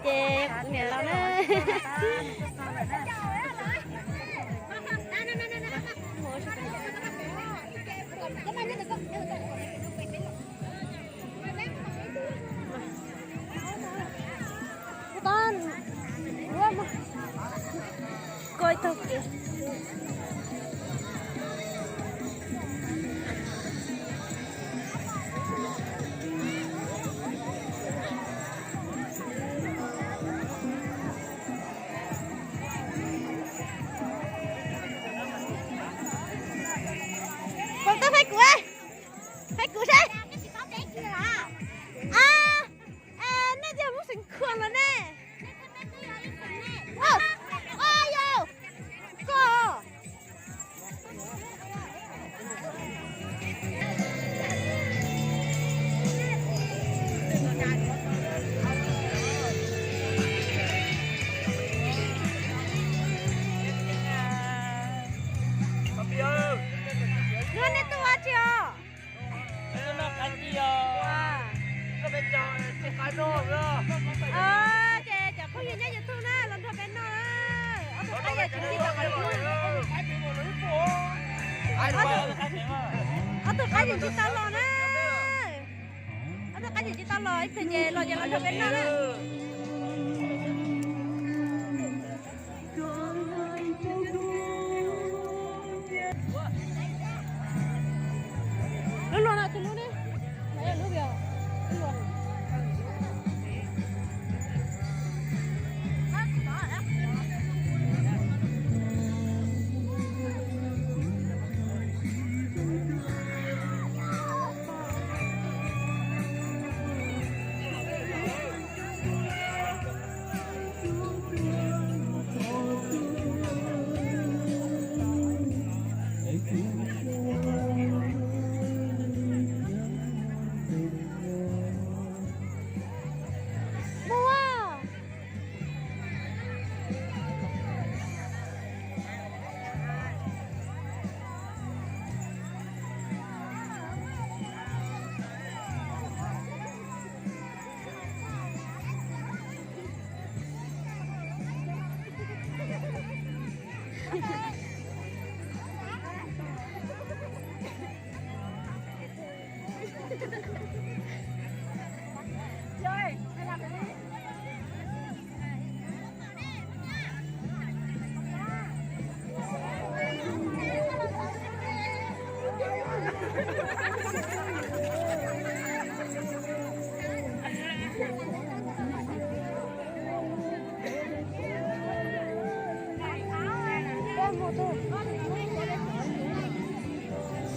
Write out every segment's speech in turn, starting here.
Ces kuv niam los na. Koj ib tag kev. Koj twb faib kuv, faib kuv seb. Nej yog lub xeem Khuam los ne? Yog, koj. Nug nej tuaj ua dab tsi os? Ces cov phooj ywg nyob YouTube na los nrog peb noj na. Ob tug qaib yog tsis ntsib tau qhov twg. Ob tug qaib tsis ntsib tau los na. Ob tug qaib tsis ntsib tau los ib pliag ces los ces los nrog peb noj na. Lub luag no tus lub ne, lub luag.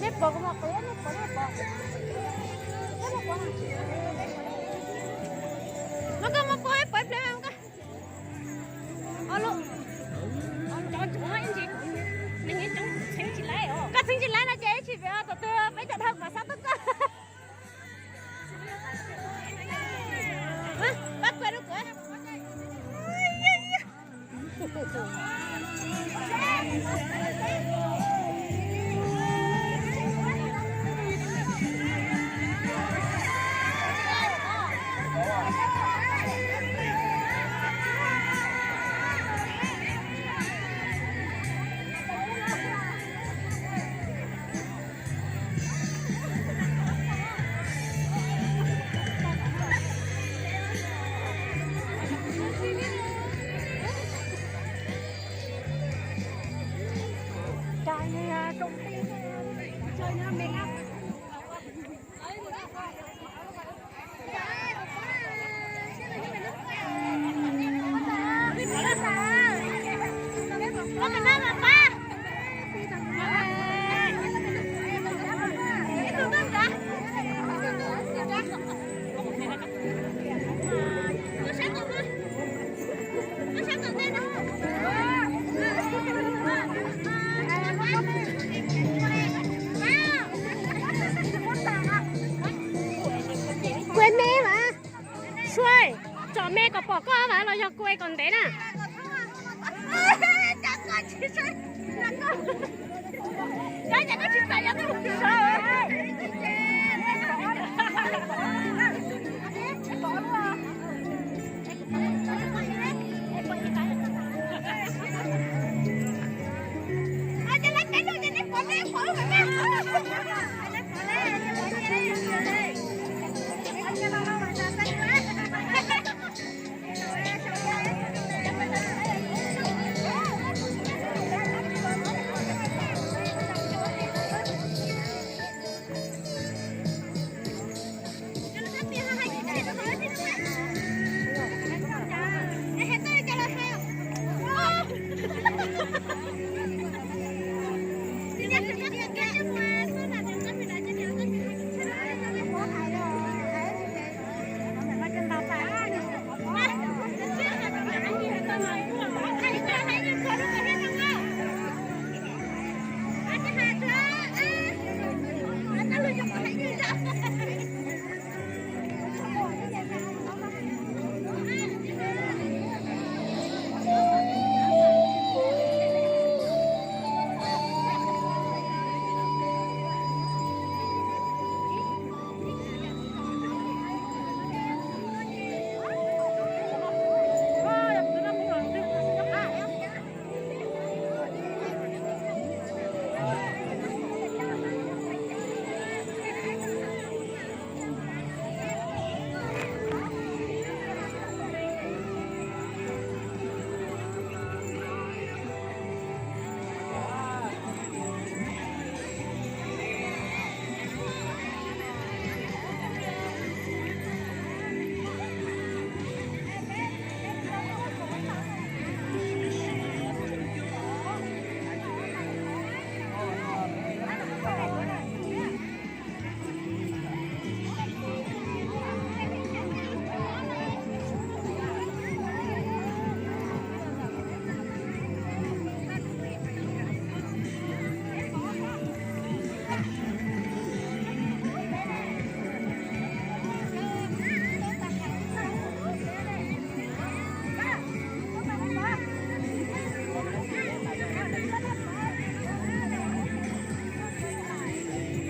Nej pom kuv mas, nej pom, nej pom. Muab koj muab pov pov ib pliag, muab koj. Koj txheeb tsis laib no ces ib tsis pem tom twg peb cov dhau kom sab tuaj koj. Pab kuv rau kuv. Kuv me mas, Suav, tsom me kom pom koj mas los yog kuv kom ntev na.